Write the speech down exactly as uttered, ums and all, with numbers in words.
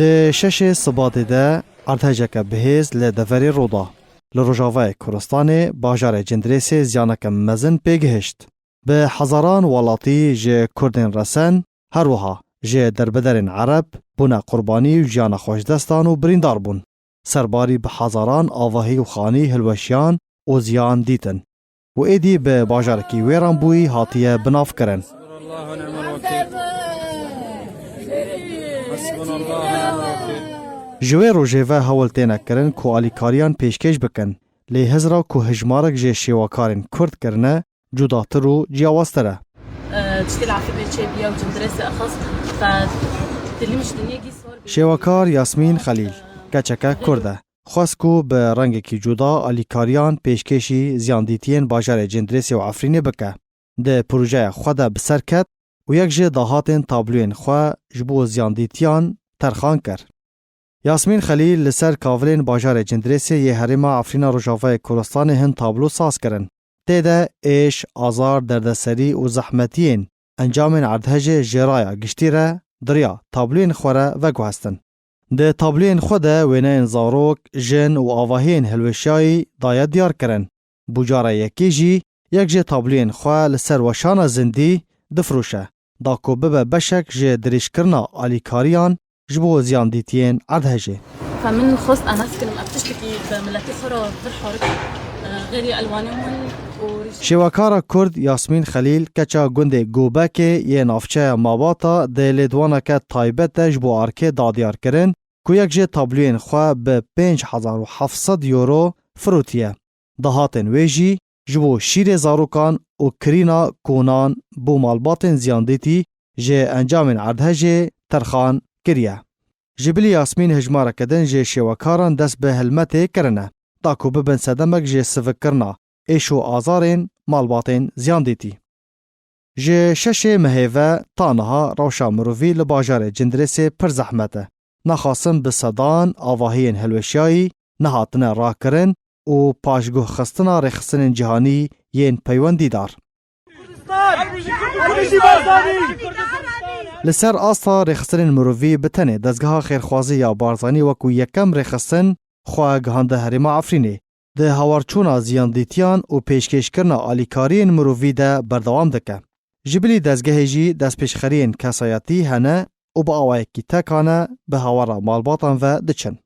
Di şeşê Sibatê de erdhejeke bihêz li deverê Roda, li Rojavayê Kurdistanê, bajarê Cindirêsê ziyaneke mezin pê gihişt. Bi hezaran welatî ji Kurdên resen, her wiha ji derbederên Ereb bûne qurbanî û jiyana xwe ji dest dan û birîndar bûn. Serbarî bi hezaran avahî û xanî hilweşiyan û ziyan dîtin û êdî bi bajarekî wêranbûyî hatiye binavkirin. Ji wê rojê ve hewl têne kirin ku alîkariyan pêşkêş bikin, lê hizra ku hejmarek jê şêwekarên Kurd kirine, cudatir û ciyawaztir e. Tiştê li Efrînê çêbûye û Cindirêsê xist, fe dilim ji dinyê gî sor bû. Şêwekar Yasmîn Xelîl, keçeke Kurd e. Xwest ku bi rengekî cuda alîkariyan pêşkêşî ziyandîtiyên bajarê Cindirêsê û Efrînê bike. Di projeya xwe de bi ser ket û yek ji dahatên tabloyên xwe ji bo ziyandîtiyan terxan kir. Yasmîn Xelîl li ser kavilên bajarê Cindirêsê yê herêma Efrîna Rojavayê Kurdistanê hin tablo saz kirin. Tê de êş, azar, derdeserî û zehmetiyên encamên erdhejê ji raya giştî re di riya tabloyên xwe re veguhestin. Di tabloyên xwe de wêneyên zarok, jin û avahiyên hilweşiyayî daye diyar kirin. Bû cara yekê jî yek ji tabloyên xwe li ser weşana zindî difiroşe, da ku bibe beşek ji dirêjkirina alîkariyan ji bo ziyandîtiyên erdhejê. Fe min xwest ez nas kinim, ev tiştekî bi miletê xwe re pir harik, e, xêrî elwanê min û rîş- Şêwekara Kurd Yasmîn Xelîl, keça gundê Gobekê yê navçeya Mabata, di lêdwaneke taybet de ji bo arkê da diyar kirin ku yek ji tabloyên xwe bi pênc hezar û heft sed euro firotiye. Dahatên wê jî ji bo şîrê zarokan û kirîna konan bo malbatên ziyandîtî ji encamên erdhejê terxan kiriye. Ji bilî Yasmîn hejmareke din ji şêwekaran dest bi hilmetê kirine, da ku bibin sedemek ji sivikkirina êş û azarên malbatên ziyandîtî. Ji şeşê mehê ve ta niha rewşa mirovî li bajarê Cindirêsê pir zehmet e. Naxasim bi sedan avahiyên hilweşiyayî nehatine rakirin û paşguhxistina rêxistinên cîhanî yên peywendîdar. Li ser asta rêxistinên mirovî bi tenê dezgeha xêrxwazî ya Barzanî wekû yekem rêxistin xwe gihande herêma Efrînê. Di hawarçûna ziyandîtiyan û pêşkêşkirina alîkariyên mirovî de berdewam dike. Ji bilî dezgehê jî destpêşxeriyên kesayetî hene û bi awayekî tekane bi hawara malbatan ve diçin.